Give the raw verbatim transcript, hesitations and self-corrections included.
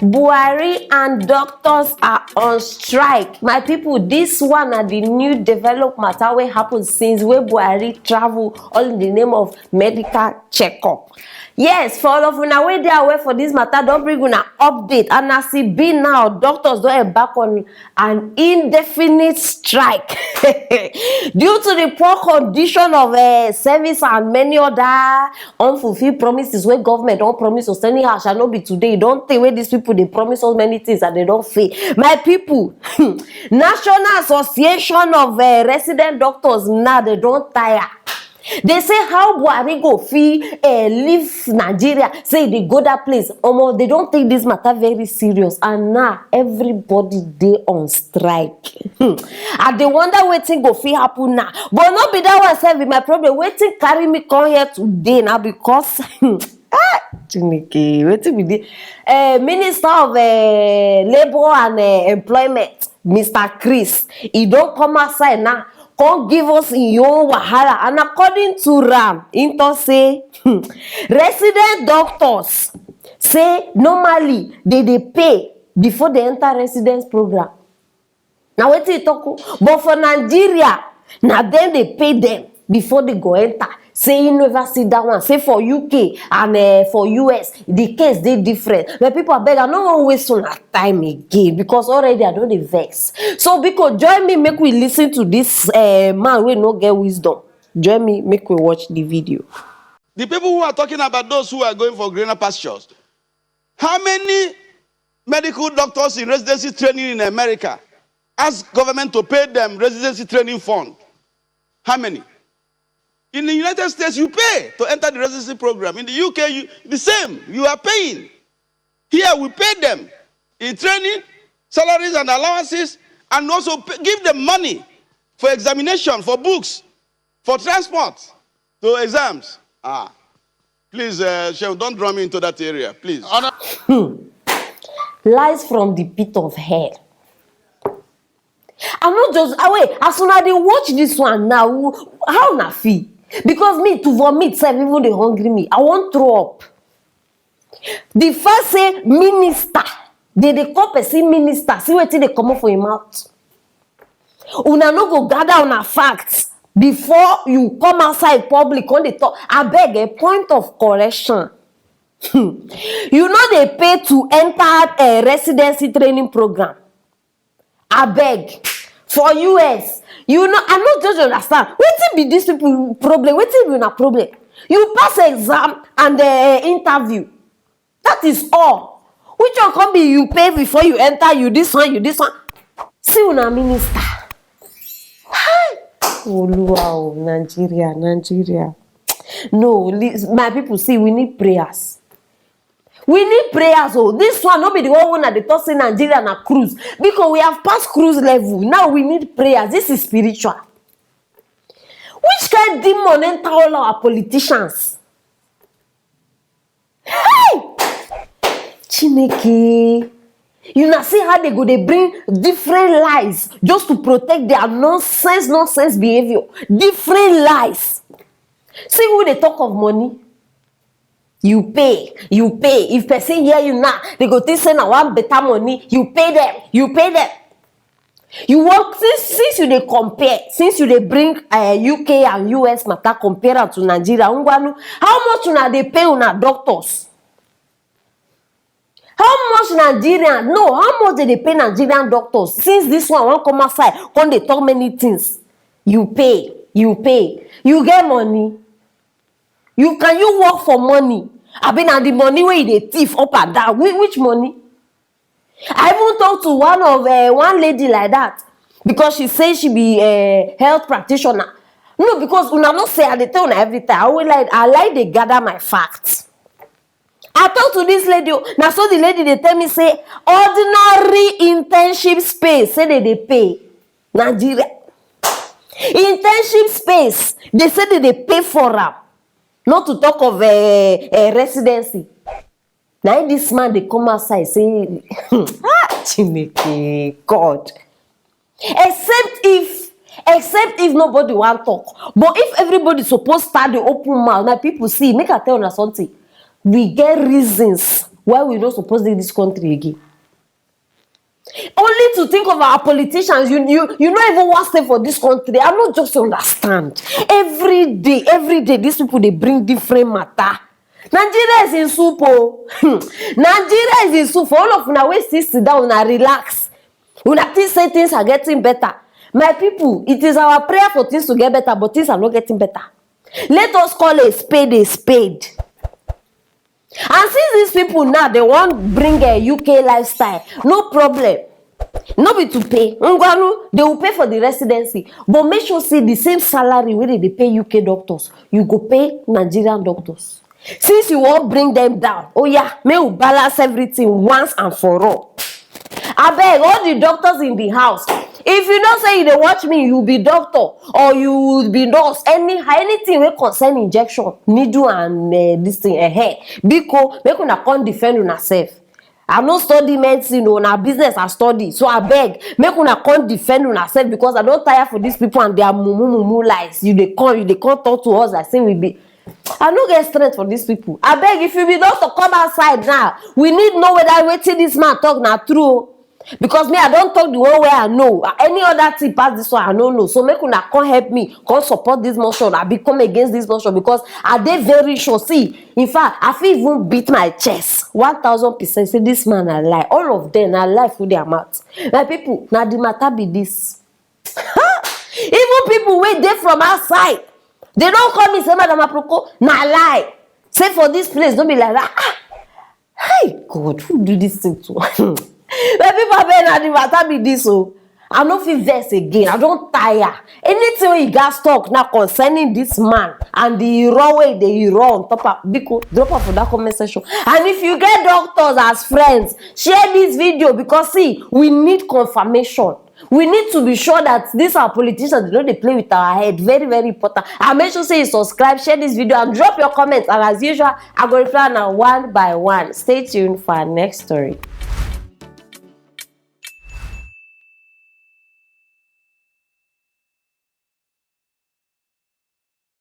Buhari and doctors are on strike. My people, this one na the new develop matter wey happen since wey Buhari travel all in the name of medical checkup. Yes, for all of una wey dey aware for this matter, don bring una update. And as e be now, doctors don embark on an indefinite strike due to the poor condition of uh, service and many other unfulfilled promises wey government don promise us. Anyhow sha, no be today, e don tey wey these people dey promise us many things and they don fail. My people, National Association of uh, Resident Doctors now, they don tire. They say how Buhari go fit uh, leave Nigeria, say they go that place. Omo, they don take this matter very serious, and now everybody dey on strike. Hmm. I dey wonder wetin go fit happen now. But no be that one sef be my problem. Wetin carry me come here today now because ah, Chineke, wetin be the uh, Minister of uh, Labour and uh, Employment, Mister Chris, he don come outside now, come give us im own wahala. And according to am, im talk say hmm, resident doctors say normally they dey pay before they enter residence program. Na wetin he talk o. But for Nigeria, na dem dey pay dem before they go enter. Say he never see that one. Say for U K and uh, for U S, the case dey different. But people, abeg, I no wan waste una time again because already I don dey vex. So biko, join me, make we listen to this uh, man wey no get wisdom. Join me, make we watch the video. The people who are talking about those who are going for greener pastures, how many medical doctors in residency training in America ask government to pay them residency training fund? How many? In the United States, you pay to enter the residency program. In the U K, you, the same. You are paying. Here, we pay them in training, salaries and allowances, and also pay, give them money for examination, for books, for transport to exams. Ah, please, uh, Shehu, don't draw me into that area, please. Lies from the pit of hell. I'm not just ah, wait, as una dey watch this one now, how una feel? Because me to vomit sef even dey hungry me. I wan throw up. The first say minister, they dey call person minister, see wetin dey comot for im mouth. Una no go gather una facts before you come outside public come dey talk. Abeg, a point of correction. Hmm. You no dey pay to enter a residency training program. Abeg, for U S, you know, I no just understand. Wetin be this people problem? Wetin be una problem? You pass exam and uh, interview. That is all. Which one come be you pay before you enter, you this one, you this one? See una minister. Hi! Oluwa o, Nigeria, Nigeria. No, li- my people, see, we need prayers. We need prayers. Oh, this one no be the one wey una dey talk say Nigeria na cruise. Because we have passed cruise level. Now we need prayers. This is spiritual. Which kind demon enter all our politicians? Hey! Chineke. You na see how they go dey bring different lies just to protect their nonsense, nonsense behavior. Different lies. See who dey talk of money. You pay, you pay. If person hear you now, they go think say na one better money. You pay them, you pay them. You work since since you dey compare, since you dey bring uh, U K and U S matter compare am to Nigeria. Ngwanu, how much una dey pay una doctors? How much Nigerian? No, how much they dey pay Nigerian doctors? Since this one wan come outside, come dey talk many things. You pay, you pay, you get money. You can you work for money? Abi na the money wey you dey thief up and down? Which, which money? I even talk to one of uh, one lady like that because she say she be a uh, health practitioner. No, because una no say I dey tell una every time. I will like I like dey gather my facts. I talk to this lady. Oh, na so the lady dey tell me say ordinary internship space say they dey pay Nigeria. Internship space they say they dey pay for am. Not to talk of uh, uh, residency. Na im this man dey come outside say, ah, Chineke, God. Except if except if nobody wan talk. But if everybody suppose start dey open mouth, na people see, make I tell una something. We get reasons Why we no suppose dey this country again? Only to think of our politicians, you you you no even wan stay for this country. I no just understand. Every day, every day, these people dey bring different matter. Nigeria is in soup o. Nigeria is in soup. For all of una wey still sit down, una relax. Una think say things are getting better. My people, it is our prayer for things to get better, but things are not getting better. Let us call a spade a spade. And since these people now, they wan bring a U K lifestyle, no problem. No be to pay. Ngwanu, they will pay for the residency. But make sure say the same salary wey they dey pay U K doctors, you go pay Nigerian doctors. Since you wan bring them down, oh yeah, make we balance everything once and for all. Abeg, all the doctors in the house, if you know say you dey watch me, you be doctor or you be nurse, any anything wey concern injection, needle and uh, this thing, uh, hair, biko, make una come defend una sef. I no study medicine o, na business I study. So abeg, make una come defend una sef, because I don tire for these people and their mumu mumu lies. You dey come, you dey come talk to us like say we be. I no get strength for these people. Abeg, if you be doctor, come outside now. We need know whether wetin this man talk na true o. Because me, I don talk the one wey I know. Any other thing pass this one, I no know. So make una come help me, come support this motion, abi come against this motion, because I dey very sure. See, in fact, I fit even beat my chest one thousand percent say this man na lie. All of them na lie full their mouth. My people, na the matter be this. Even people wey dey from outside, they don call me say, "Madam Aproko, na lie. Say for this place, no be like that." Ah, hey God, who do this thing to? My people, abeg, na the matter be this o. I no fit vex again. I don tire. Anything wey you guys talk now concerning this man and the iro wey dey iro on top am, biko, drop am for that comment section. And if you get doctors as friends, share this video, because see, we need confirmation. We need to be sure that these our politicians, they no dey play with our head. Very, very important. And make sure say you subscribe, share this video, and drop your comments. And as usual, I go reply now one by one. Stay tuned for our next story.